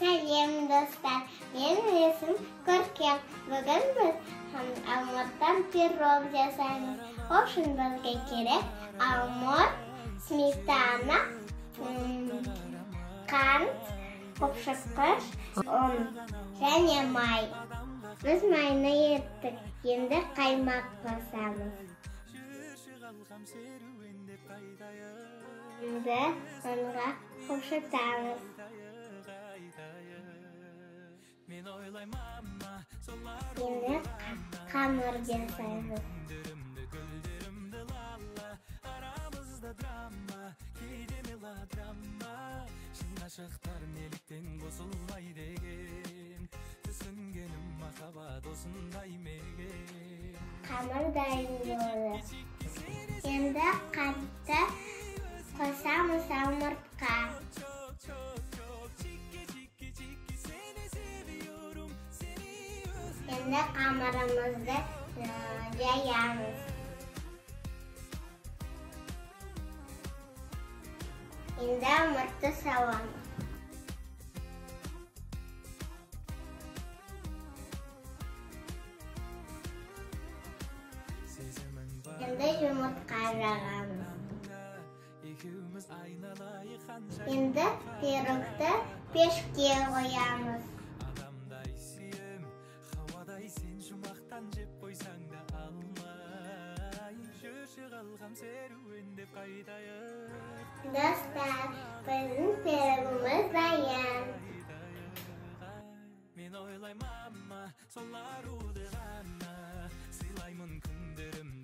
Сәлем, достар! Менің есімім Көркем. Бүгін біз алмұрттан пирог жасаймыз. Ол үшін бізге керек алмұрт, сметана, қант, қопшыққыш, ұн және май. Біз майны еріттік. Енді қаймақ қосамыз. Енді ұнға қопшытамыз. Енді қамыр жасаймыз. Қамыр дайын болды. Енді қантты қосамыз алмұртқа. Енді қамырымызды жаямыз. Енді алмұртты саламыз. Енді жұмыртқа жағамыз. Енді пирогты пешке қоямыз. Достар, біздің пирогымыз дайын. Мен ойлаймын, сол аруды ғана сыйлаймын күндерімді.